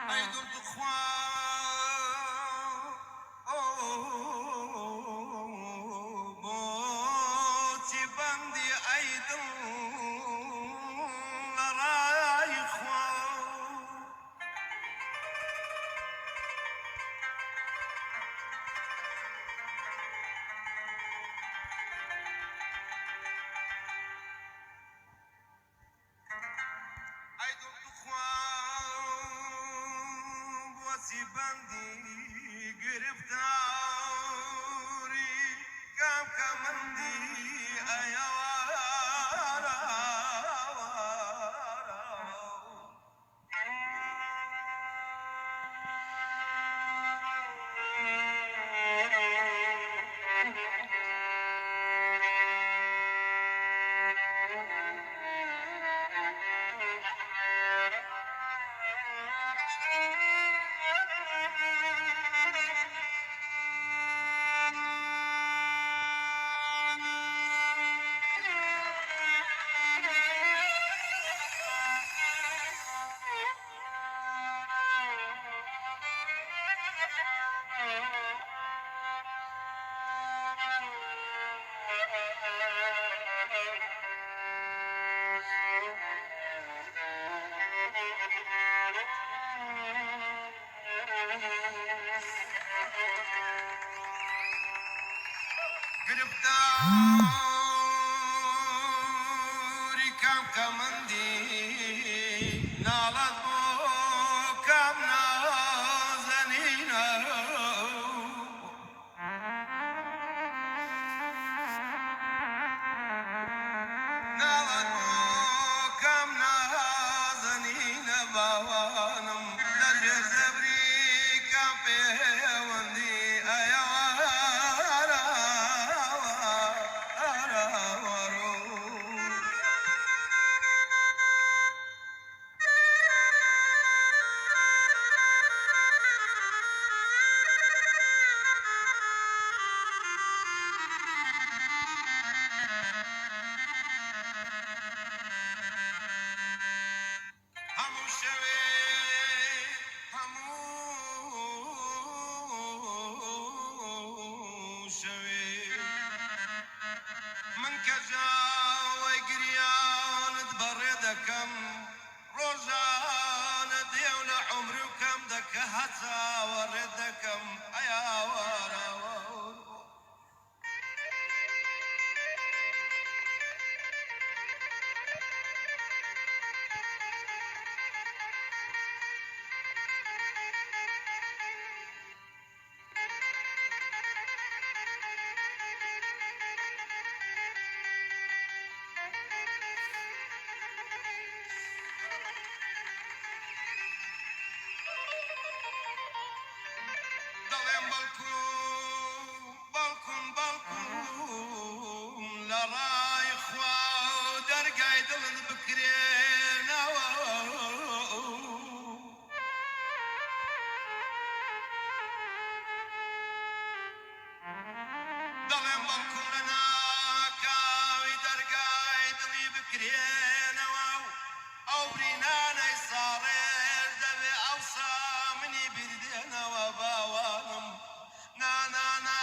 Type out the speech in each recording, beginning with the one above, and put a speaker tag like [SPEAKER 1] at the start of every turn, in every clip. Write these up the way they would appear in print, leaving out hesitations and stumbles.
[SPEAKER 1] ئەی دڵ توخوا بۆچی بەندی ئەی دڵ لە ڕای خوا؟ ئەی دڵ توخوا بۆچی بەندی گرفتاری کام کەمەندی ئەیەوارە؟ گرفتاری کام کەمەندی ناڵەت بۆ کام نازەنینە؟ ناڵەت بۆ کام نازەنینە؟ باوانم لەژێر زەبری کام پێوەندی ئەیەوارە؟ دڵت بکرێنەوە. دەڵێم بەڵکوم لە ناکاوی دەرگای دڵی بکرێنەوە و ئەو برینانەی ساڕێژ دەبێ ئەوسا منی بیردێنەوە باوانم نا نا نا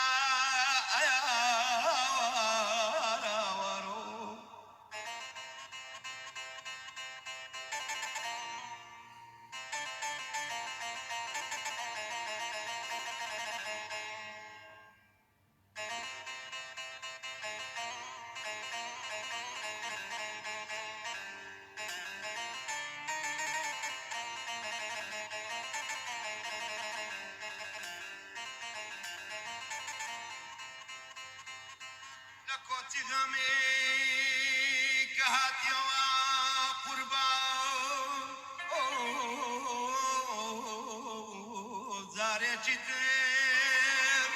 [SPEAKER 1] ئەیاوارەوەرۆ. لە کۆچی غەمی کە هاتیەوە قوربان جارێکی تر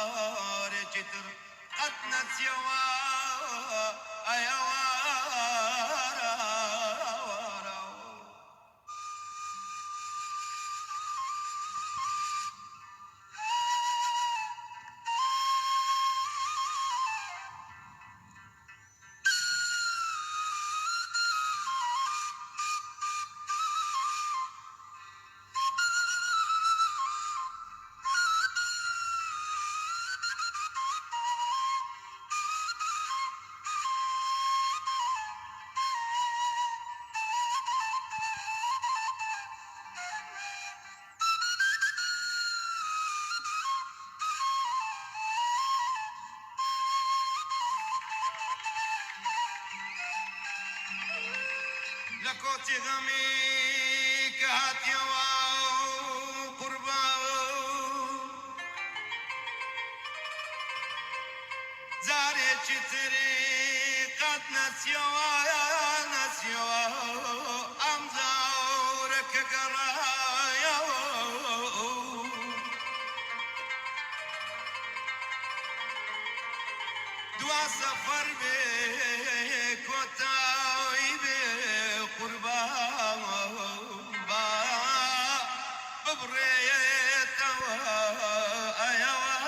[SPEAKER 1] جارێکی تر قەت نەچیەوە ئەیەوارەوەرەوە. لە کۆچی غەمی کە هاتیەوە قوربان جارێکی تری قەت نەچیەوە نەچیەوە ئەم جاورە کە گەڕایەوە دوا سەفەر بێ کۆتایی بێ قوربان با ببڕێتەوە ئەیەوارەوەرەوە.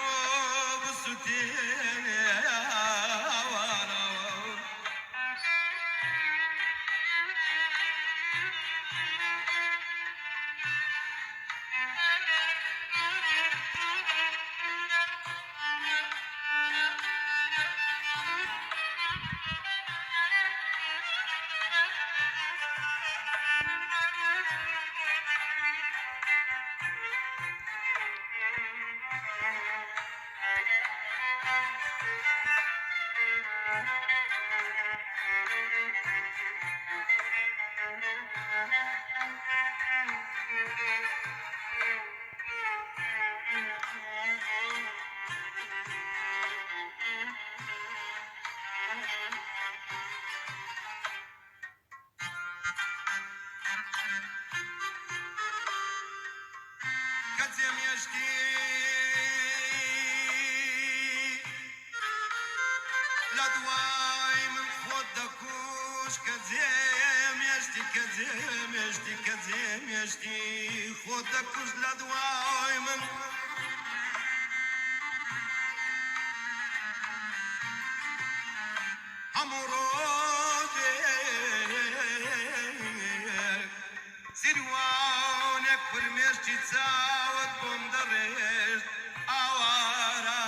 [SPEAKER 1] تۆ بسوتێنێ ئاوارەوە. کە جێمێشتی لە دوای من خۆت دەکوش، کە جێمێشتی، کە جێمێشتی، کە جێمێشتی خۆت دەکوش لە دوای من. هەموو ڕۆژێک سیروانێک فرمێشتی چاوت بۆم دەڕێژت ئاوارە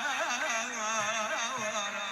[SPEAKER 1] ئاوارە.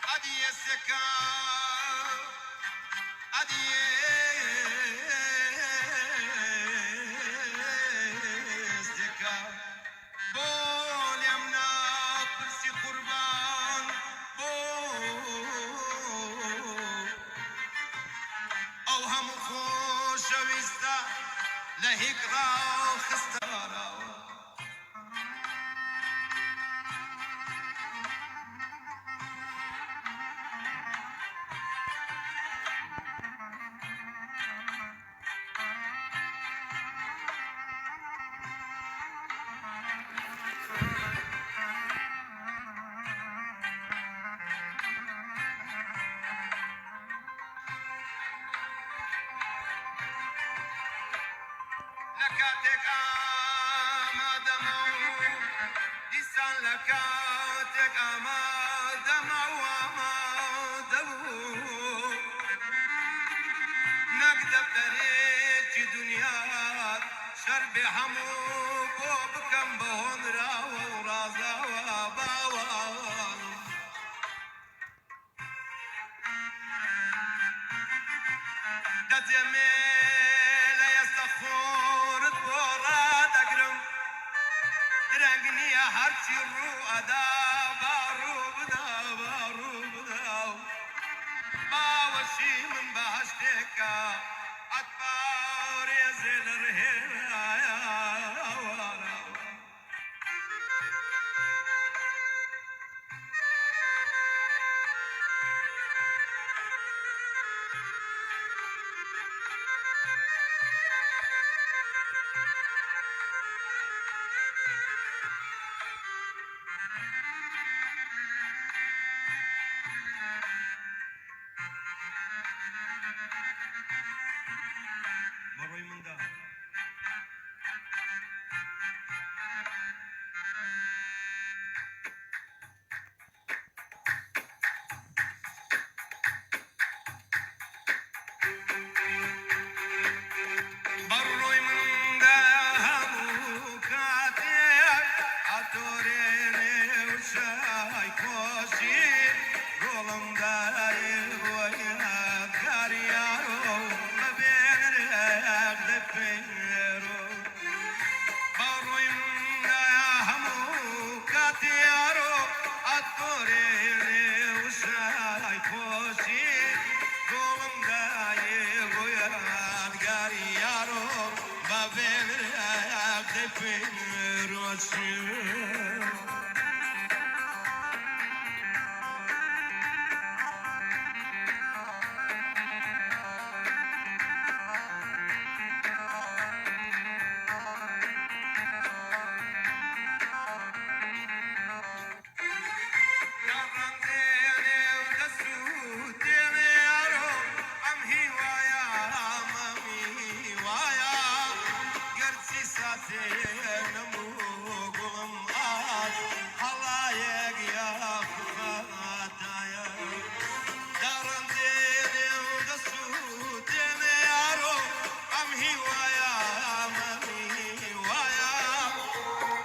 [SPEAKER 1] ئەدیەسەکە ئەدیەسەکە بۆ لێم ناپرسی قوربان بۆ ئەو هەموو خۆشەویستە لە هیگڕا خستەڕاوە. لە کاتێک ئامادەمە و دیسان لە کاتێک ئامادەمە و ئامادە بوو، نەک دەفتەرێکی دنیات شەربێ هەموو بۆ بکەم بە هۆنراوە و ڕازاوە باوانم. دەجێمێ لە ئێستا خۆرت بۆ ڕادەگرم، درەنگ نییە هەرچی ڕوو ئەدا با ڕوو بدا، با ڕوو بدا. باوەشی من بەهەشتێکە ئەتپارێزێ لە ڕێیاوارەوە. بەڕۆی مندا. بەڕۆی مندا هەموو کاتێک ئەتۆرێنێ و شای خۆشی گوڵم دایێ بۆ یادگاری یارۆ بەبێ نرخ دەپێرۆ. بەڕۆی مندا هەموو کاتێ یارۆ ئەتۆرێنێ و شای خۆشی گوڵم دایێ بۆ یادگاری یارۆ بەبێ نرخ دەپێرۆ. چێ.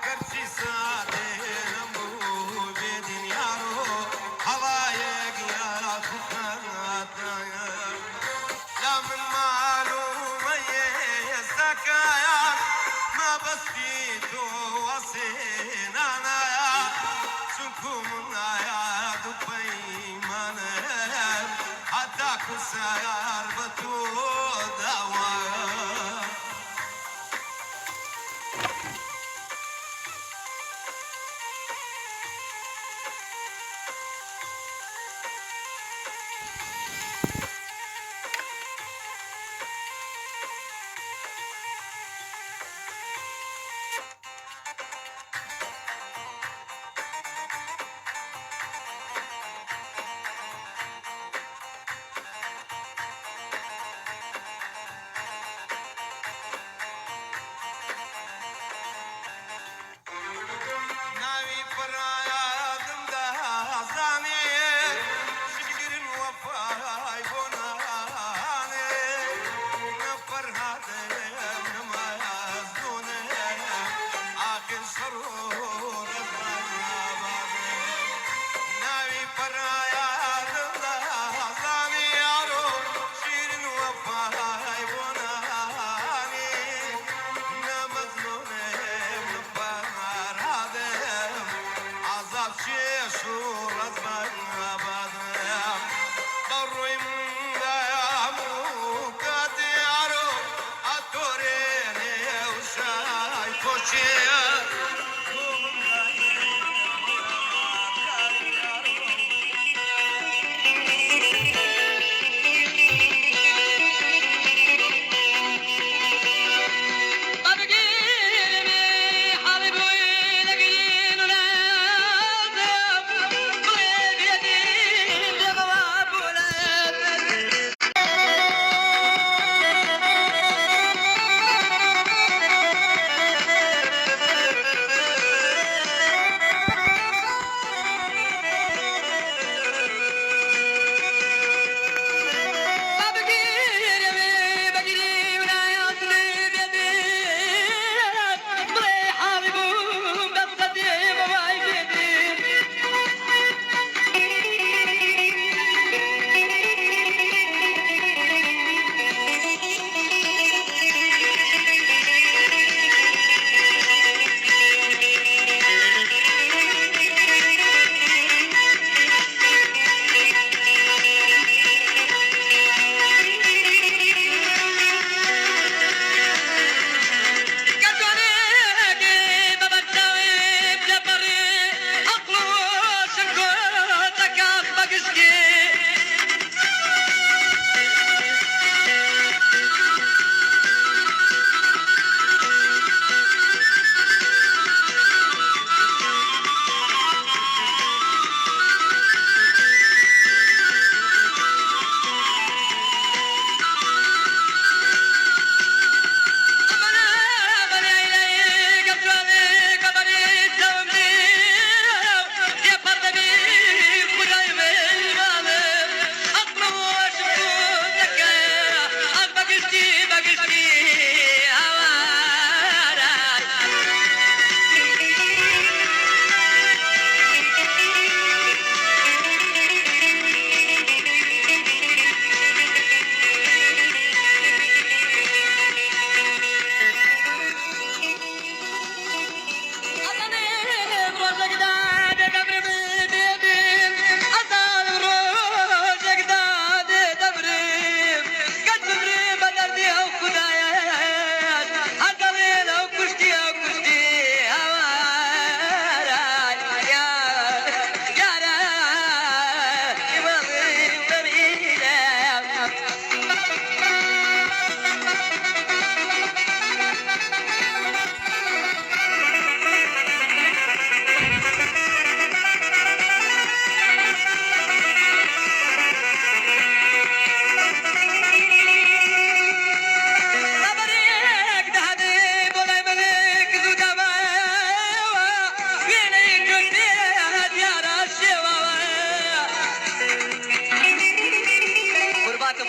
[SPEAKER 1] گەرچی ساتێ نەبوو بێ دنیارۆ هەڵایەک یاخود خەتایە لا من معلومە ئێستاکایە مەبەستی تۆ وەسێنانایە چونکو من ئایات و پەیمانم هەتاکو سەر بە تۆ داوە. ناوی پڕایادم دەزانێ شیرین وەفای بۆ نانێ نە فەرهادم نە مەزنوونم ئاخر شەڕ و ڕەزمابادێ ناوی پڕایادم دەزانێ یارۆ شیرین وەفای بۆ نانێ نە مەزنوونم نە فەرهادم عذاب چێش و ڕەزمابادم بە ڕووی مندایام و کاتێ یارۆ ئەتۆرێنێ و شای خۆشیە گوڵم.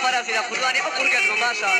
[SPEAKER 2] فەرەزی لە قوربانی ئەو قورگەت بم باشە.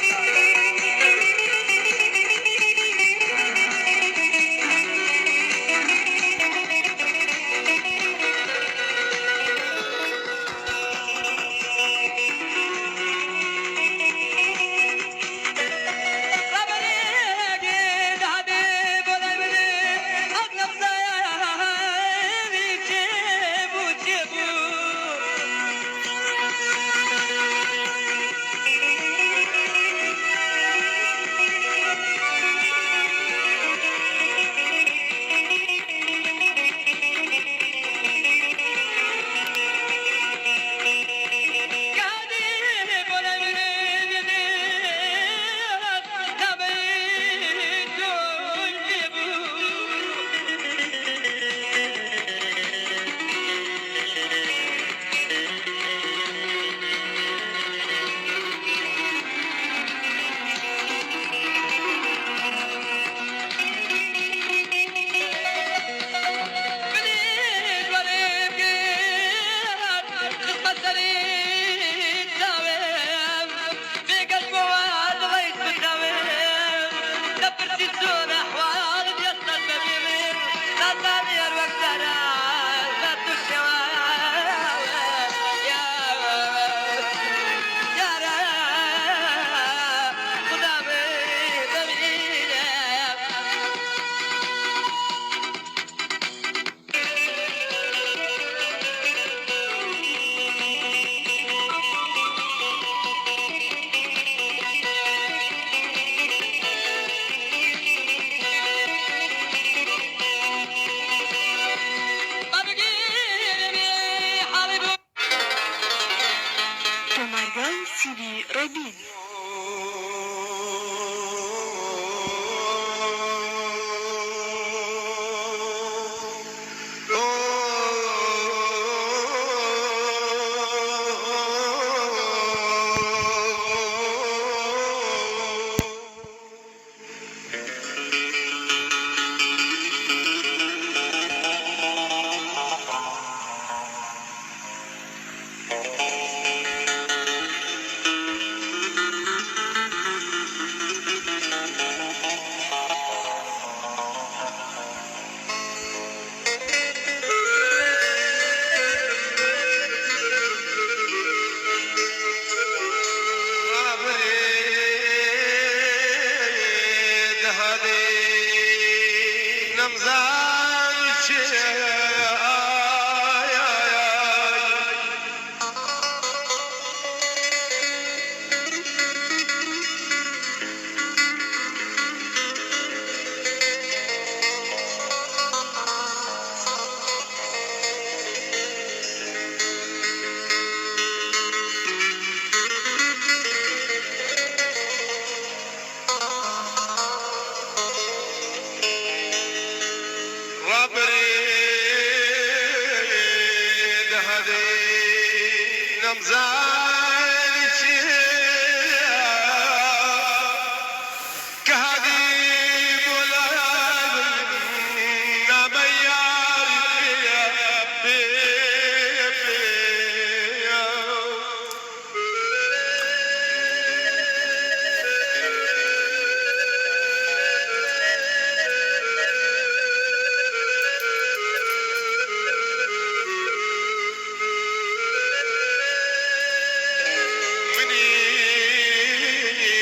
[SPEAKER 3] تۆمارگای سیدی ڕێبین.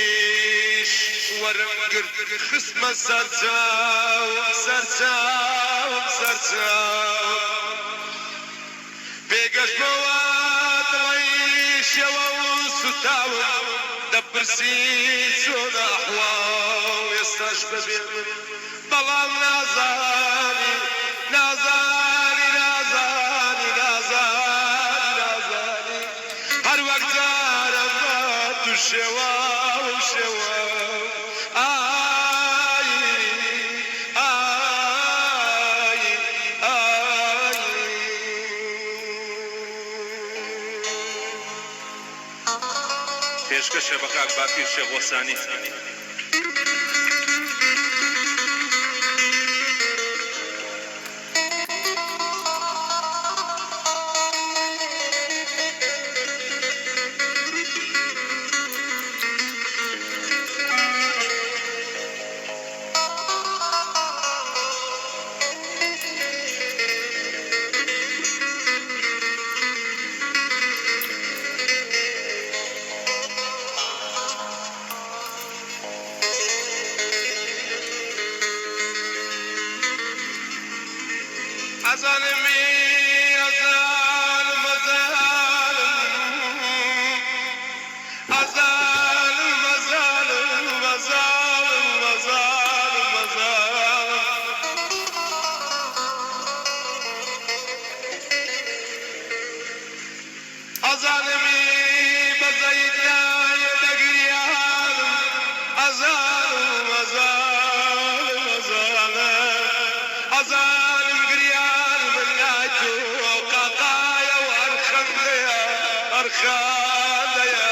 [SPEAKER 1] منیش وەرم گرت خستمە سەرچاوم سەرچاوم سەرچاوم پێگەشتمەوە دڵی شێوە و سوتاوم دەپرسی چۆن ئەحواڵ ئێستاش بەبێ من بەڵام نازانی نازانی نازانی نازانی نازانی هەر وەک جاران بە تو شێواوم شێواو ئای ئای ئای.
[SPEAKER 4] پێشکەشە بە کاک باپیر شێخ وەسانی.
[SPEAKER 1] ئەزانمی ئەزانم ئەزانم ئەزانم ئەزانم ئەزانم ئەزانم ئەزانم ئەزانمی بەزەیدایە دەگریانم ئەزانم ئەزانم ئەزانم ئەزانم گریان من لای تۆ قاقایە و ئەرخەندەیە ئەرخەندەیە.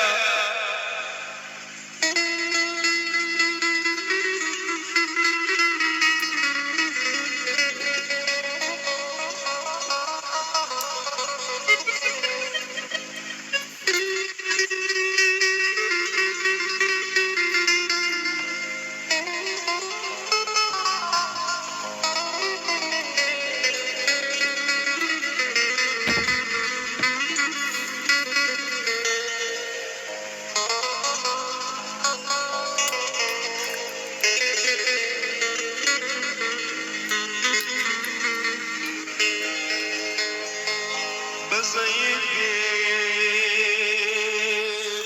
[SPEAKER 1] بەزەیت بێ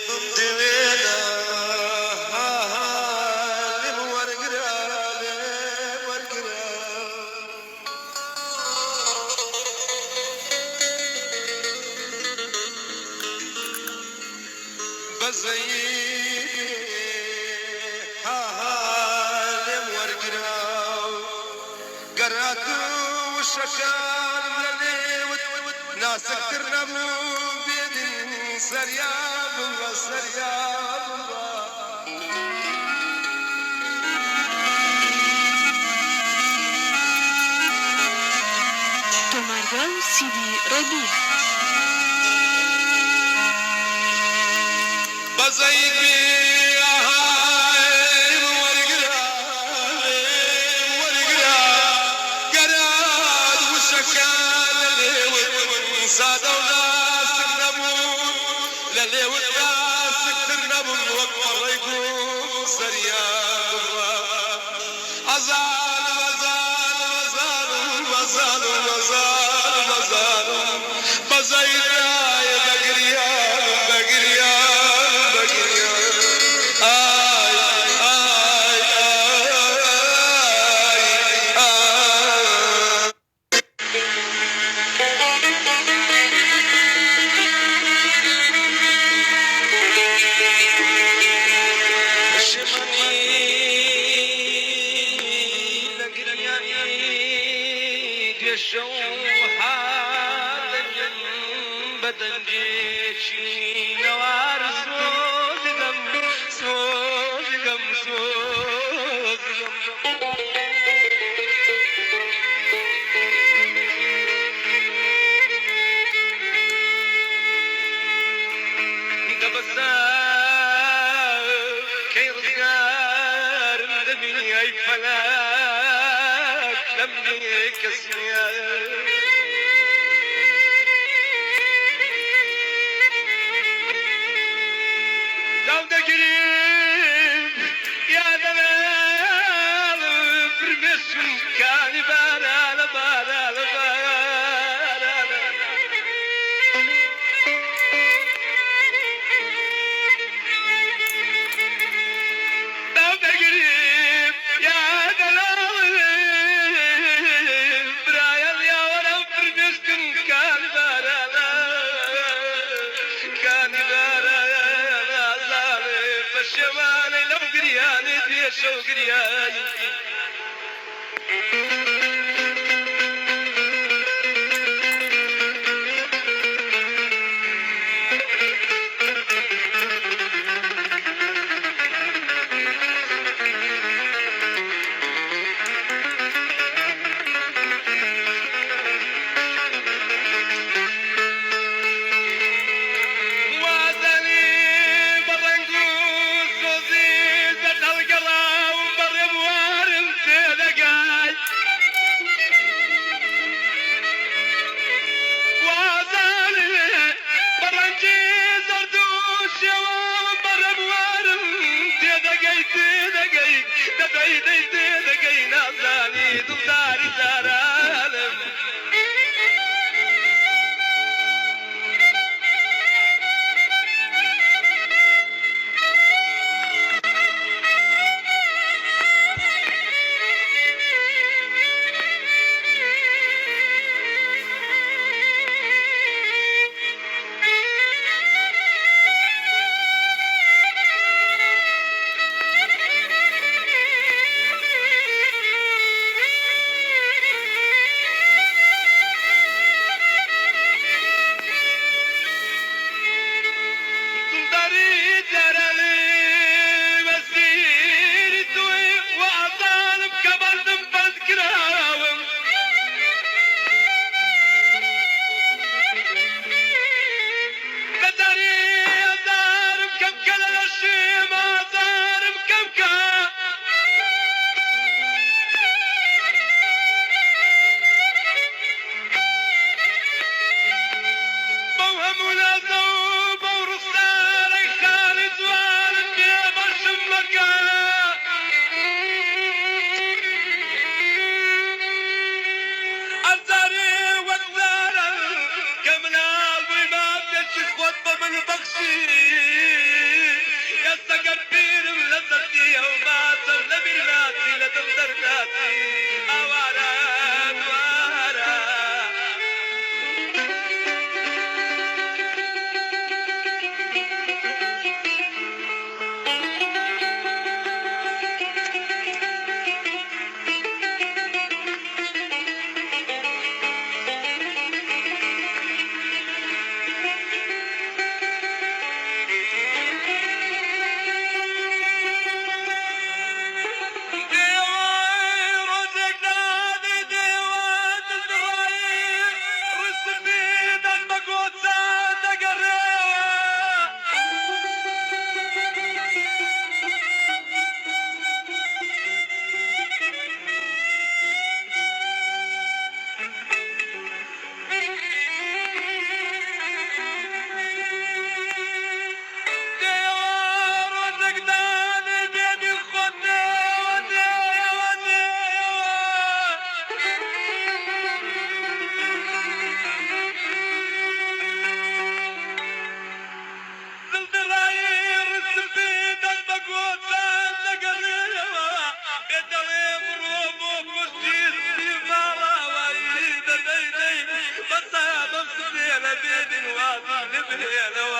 [SPEAKER 1] بمدەوێنە لێم وەرگرە لێم وەرگرە. بەزەیت بێ لێم وەرگرە گەرات وشەکانم لە لێوت ناسکتر نەبوو بێدن سەریا بووە سەریا بووە.
[SPEAKER 3] تۆمارگە و سیدی ڕێبین.
[SPEAKER 1] بەزەیت بێ لێم وەرگرە لێم وەرگرە گەرات وشەکان لە لێوت سادە و ناسک نەبوون لە لێوت ناسکتر نەبوون وەک پەڕەی گوڵ سەریا بڕە. ئەزانم ئەزانم ئەزانم ئەزانم ئەزانم ئەزانم بەزەیدایە بەگریانم بەگریانم بەگریانم ئای ئای ئای ئای. پەشیمانی لە گریانی دوێشەو هاتەم بە دەنگێکی نەوار سۆزگەم سۆزگەم سۆزگەم. دەبەسە کەی ڕزگارم دەبی ئەی فەلەک لەم بێ کەسیە. داو دەگریم یا دەڵێم فرمێسکم کانی بارانە بارانە بارانە. داو دەگریم یا دەڵێم برایان یاوەرم فرمێسکم کانی بارانە کانی بارانە. زانێ پەشێمانەی لەو گریانەی پێشەو گریای. وازانی بە ڕەنگ و سۆزی دەتەڵگەڕاوم بە ڕێبوارم تێدەگای. وازانی بە ڕەنگی زەرد و شێوەم بە ڕێبوارم تێدەگەی تێدەگەی دەدەی دەی تێدەگەی نازانی دڵداری جارانم.
[SPEAKER 4] بهێنەوە.